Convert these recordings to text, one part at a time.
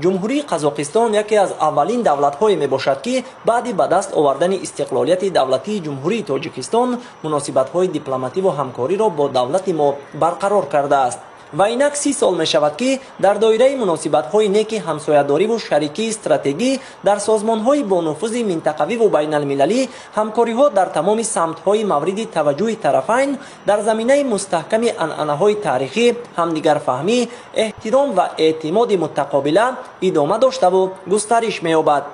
Ҷумҳурии Қазоқистон яке аз аввалин давлатҳое мебошад, ки баъди ба даст овардани истиқлолияти давлатии Ҷумҳурии Тоҷикистон муносибатҳои дипломативу ҳамкориро бо давлати мо барқарор кардааст. Ва инак 30 сол мешавад, ки дар доираи муносибатҳои неки ҳамсоядориву шарикии стратегӣ дар созмонҳои бонуфузи минтақавиву байналмилалӣ ҳамкориҳо дар тамоми самтҳои мавриди таваҷҷӯҳи тарафайн дар заминаи мустаҳками анъанаҳои таърихӣ, ҳамдигарфаҳмӣ, эҳтиром ва эътимоди мутақобила идома доштаву густариш меёбад.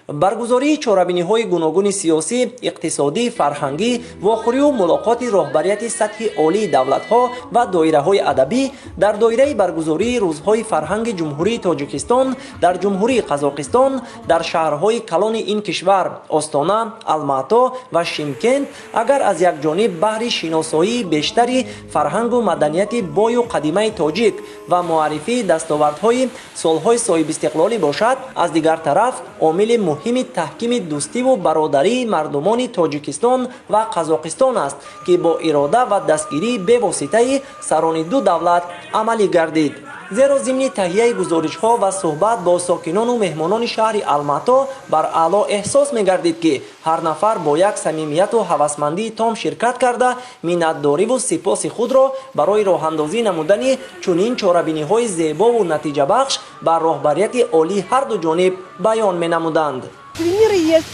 Баргузории чорабиниҳои гуногуни сиёсӣ, иқтисодӣ, фарҳангӣ, вохӯриву мулоқоти роҳбарияти сатҳи олии давлатҳо ва доираҳои адабӣ дар доираи баргузории Рӯзҳои фарҳанги Ҷумҳурии Тоҷикистон дар Ҷумҳурии Қазоқистон дар шаҳрҳои калони ин кишвар Остона, Алмато ва Шимкент агар аз як ҷониб баҳри шиносоии бештари фарҳангу маданияти бою қадимаи тоҷик ва муаррифии дастовардҳои солҳои соҳибистиқлолӣ бошад, аз дигар тараф омили муҳими таҳкими дӯстиву бародарии мардумони Тоҷикистон ва Қазоқистон аст, ки бо ирода ва дастгирии бевоситаи сарони ду давлат амалӣ гардид. Зеро зимни таҳияи гузоришҳо ва суҳбат бо сокинону меҳмонони шаҳри Алмато бар аъло эҳсос мегардид, ки ҳар нафар бо як самимияту ҳавасмандии том ширкат карда, миннатдориву сипоси худро барои роҳандозӣ намудани чунин чорабиниҳои зебову натиҷабахш ба роҳбарияти олии ҳарду ҷониб баён менамуданд. Сувениры есть.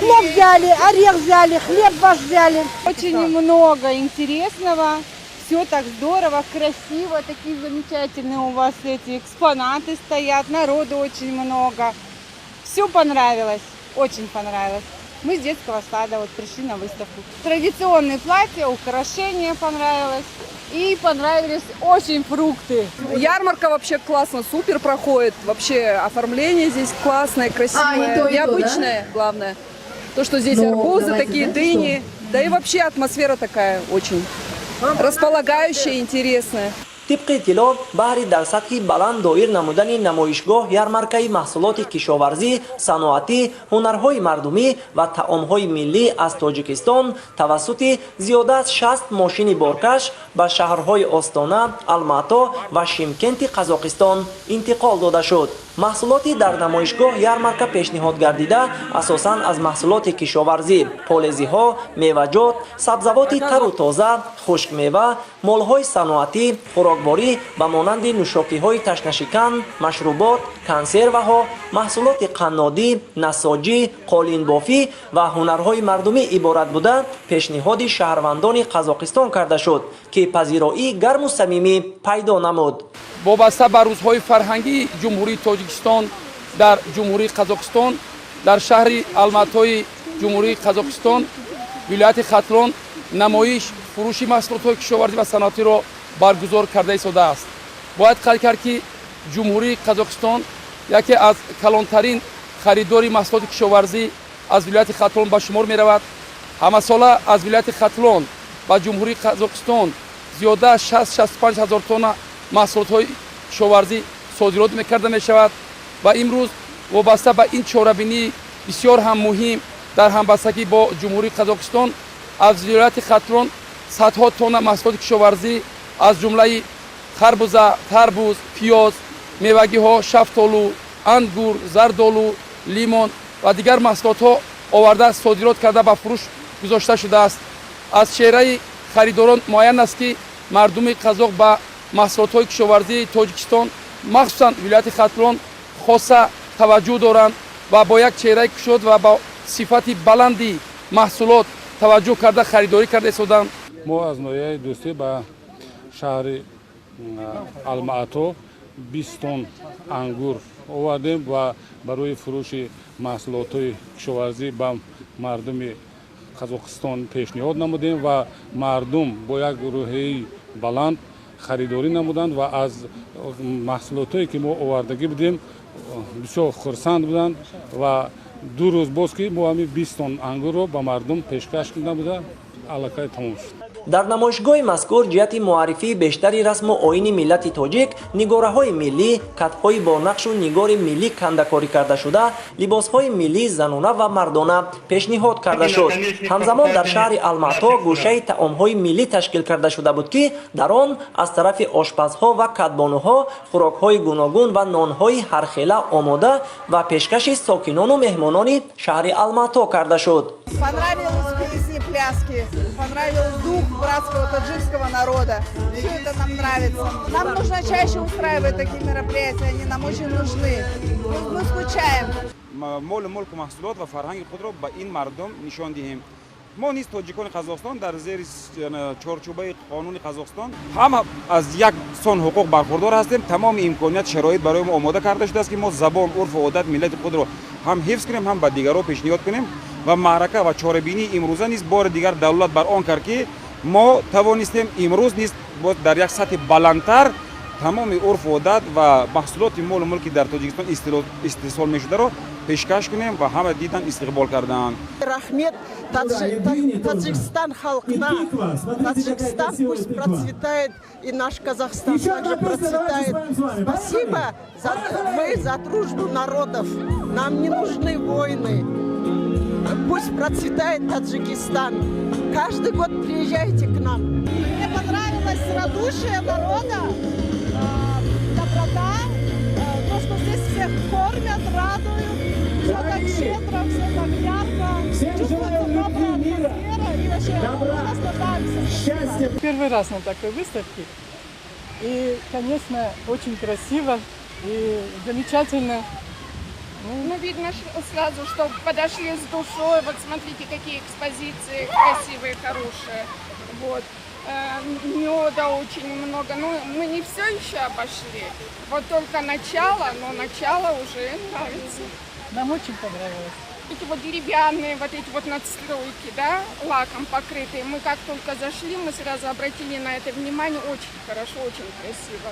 Плов взяли, орех взяли, хлеб ваш взяли. Очень много интересного. Все так здорово, красиво, такие замечательные у вас эти экспонаты стоят, народу очень много. Все понравилось, очень понравилось. Мы с детского сада вот пришли на выставку. Традиционные платья, украшения понравилось. И понравились очень фрукты. Ярмарка вообще классно, супер проходит. Вообще оформление здесь классное, красивое, А, и то, и то, необычное, главное. То, что здесь Ну, арбузы давайте, такие, знаете дыни. Да и вообще атмосфера такая очень располагающая, интересная. Тибқи иттилоъ, баҳри дар сатҳи баланд доир намудани намоишгоҳ ярмаркаи маҳсулоти кишоварзӣ, саноатӣ, ҳунарҳои мардумӣ ва таомҳои миллӣ аз Тоҷикистон тавассути зиёда аз 60 мошини боркаш ба шаҳрҳои Остона, Алмато ва Шимкенти Қазоқистон интиқол дода шуд. Маҳсулоти дар намоишгоҳ ярмарка пешниҳод гардида асосан аз маҳсулоти кишоварзӣ, полезиҳо, меваҷот, сабзавоти тару тоза, хушкмева, молҳои саноатӣ, хӯрокворӣ ба монанди нӯшокиҳои ташнашикан, машрубот, консерваҳо, маҳсулоти қаннодӣ, насоҷӣ, қолинбофӣ ва ҳунарҳои мардумӣ иборат буда, пешниҳоди шаҳрвандони Қазоқистон карда шуд, ки пазироии гарму самимӣ пайдо намуд. Вобаста ба Рӯзҳои фарҳангии Ҷумҳурии Тоҷикистон дар Ҷумҳурии Қазоқистон дар шаҳри Алматои Ҷумҳурии Қазоқистон, вилояти Хатлон намоиш фурӯши маҳсулотҳои кишоварзӣ ва саноатиро баргузор карда истодааст. Бояд қайд кард, ки Ҷумҳурии Қазоқистон яке аз калонтарин харидори маҳсулоти кишоварзӣ аз вилояти Хатлон ба шумор меравад. Ҳамасола аз вилояти Хатлон ба Ҷумҳурии Қазоқистон зиёда аз 60-65 ҳазор тонна маҳсулотҳои кишоварзӣ содирот мекарда мешавад. Ва имрӯз вобаста ба ин чорабинии бисёр ҳам муҳим дар ҳамбастагӣ бо Ҷумҳурии Қазоқистон аз вилояти Хатлон садҳо тонна маҳсулоти кишоварзӣ, аз ҷумлаи харбуза, тарбуз, пиёз, мевагиҳо, шафтолу, ангур, зардолу, лимон ва дигар маҳсулотҳо оварда, содирот карда, ба фурӯш гузошта шудааст. Аз чеҳраи харидорон муайян аст, ки мардуми қазоқ ба маҳсулотҳои кишоварзии Тоҷикистон, махсусан вилояти Хатлон, хоса таваҷҷӯҳ доранд ва бо як чеҳраи кушод ва бо сифати баланди маҳсулот таваҷҷӯҳ карда, харидорӣ карда истоданд. Мо аз ноҳияи Дӯстӣ ба шаҳри Алмаато 20 тонн ангур овардем ва барои фурӯши маҳсулотҳои кишоварзӣ ба мардуми Қазоқистон пешниҳод намудем ва мардум бо як рӯҳияи баланд харидорӣ намуданд ва аз маҳсулотҳое, ки мо овардагӣ будем, бисёр хурсанд буданд. Ва 2 рӯз боз, ки мо ҳамин 20 тонн ангурро ба мардум пешкаш намуда, аллакай тамом шуд. Дар намоишгоҳи мазкур ҷиҳати муаррифии бештари расму оини миллати тоҷик, нигораҳои миллӣ, катҳои бо нақшу нигори миллӣ кандакорӣ кардашуда, либосҳои миллии занона ва мардона пешниҳод карда шуд. Ҳамзамон дар шаҳри Алмато гӯшаи таомҳои миллӣ ташкил карда шуда буд, ки дар он аз тарафи ошпазҳо ва кадбонуҳо хӯрокҳои гуногун ва нонҳои ҳархела омода ва пешкаши сокинону меҳмонони шаҳри Алмато карда шуд. Понравились песни, пляски, понравился дух братского таджикского народа. Все это нам нравится. Нам нужно чаще устраивать такие мероприятия, они нам очень нужны. Мы скучаем. Молу мулку, маҳсулот ва фарҳанги худро ба ин мардум нишон диҳем. Мо низ, тоҷикони Қазоқистон, дар зери чорчӯбаи қонуни Қазоқистон ҳама аз як сон ҳуқуқ бархурдор ҳастем. Тамоми имконият, шароит барои мо омода карда шудааст, ки мо забон, урфу одат, миллати худро ҳам ҳифз кунем, ҳам ба дигарон пешниҳод кунем. Ва маърака ва чорабинии имрӯза низ бори дигар далолат бар он кард, ки мо тавонистем имрӯз низ дар як сатҳи баландтар тамоми урфу одат ва маҳсулоти молу мулки дар Тоҷикистон истеҳсол мешударо пешкаш кунем ва ҳама дидан, истиқбол карданд. Рахмет Таджикистан халқына. Таджикистан пусть процветает, и наш Казахстан также процветает. Спасибо за, мы за дружбу народов. Нам не нужны войны. Пусть процветает Таджикистан. Каждый год приезжайте к нам. Мне понравилось радушие народа, доброта, то, что здесь всех кормят, радуют, все так щедро, все так ярко, чувствуется добрая атмосфера, и вообще мы наслаждаемся. Счастье! Первый раз на такой выставке. И, конечно, очень красиво и замечательно. Ну, видно сразу, что подошли с душой. Вот смотрите, какие экспозиции красивые, хорошие. Вот. Меда очень много. Ну, мы не все еще обошли. Вот только начало, но начало уже нравится. Нам очень понравилось. Эти вот деревянные, вот эти вот надстройки, да, лаком покрытые. Мы как только зашли, мы сразу обратили на это внимание. Очень хорошо, очень красиво.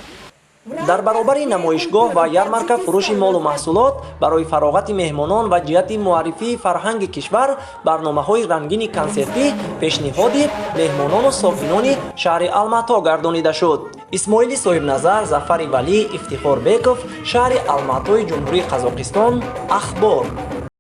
Дар баробари намоишгоҳ ва ярмарка, фурӯши молу маҳсулот, барои фароғати меҳмонон ва ҷиҳати муаррифии фарҳанги кишвар барномаҳои рангини консертӣ пешниҳоди меҳмонону сокинони шаҳри Алмато гардонида шуд. Исмоили Соҳибназар, Зафари Валӣ, Ифтихор Беков, шаҳри Алматои Ҷумҳурии Қазоқистон, Ахбор.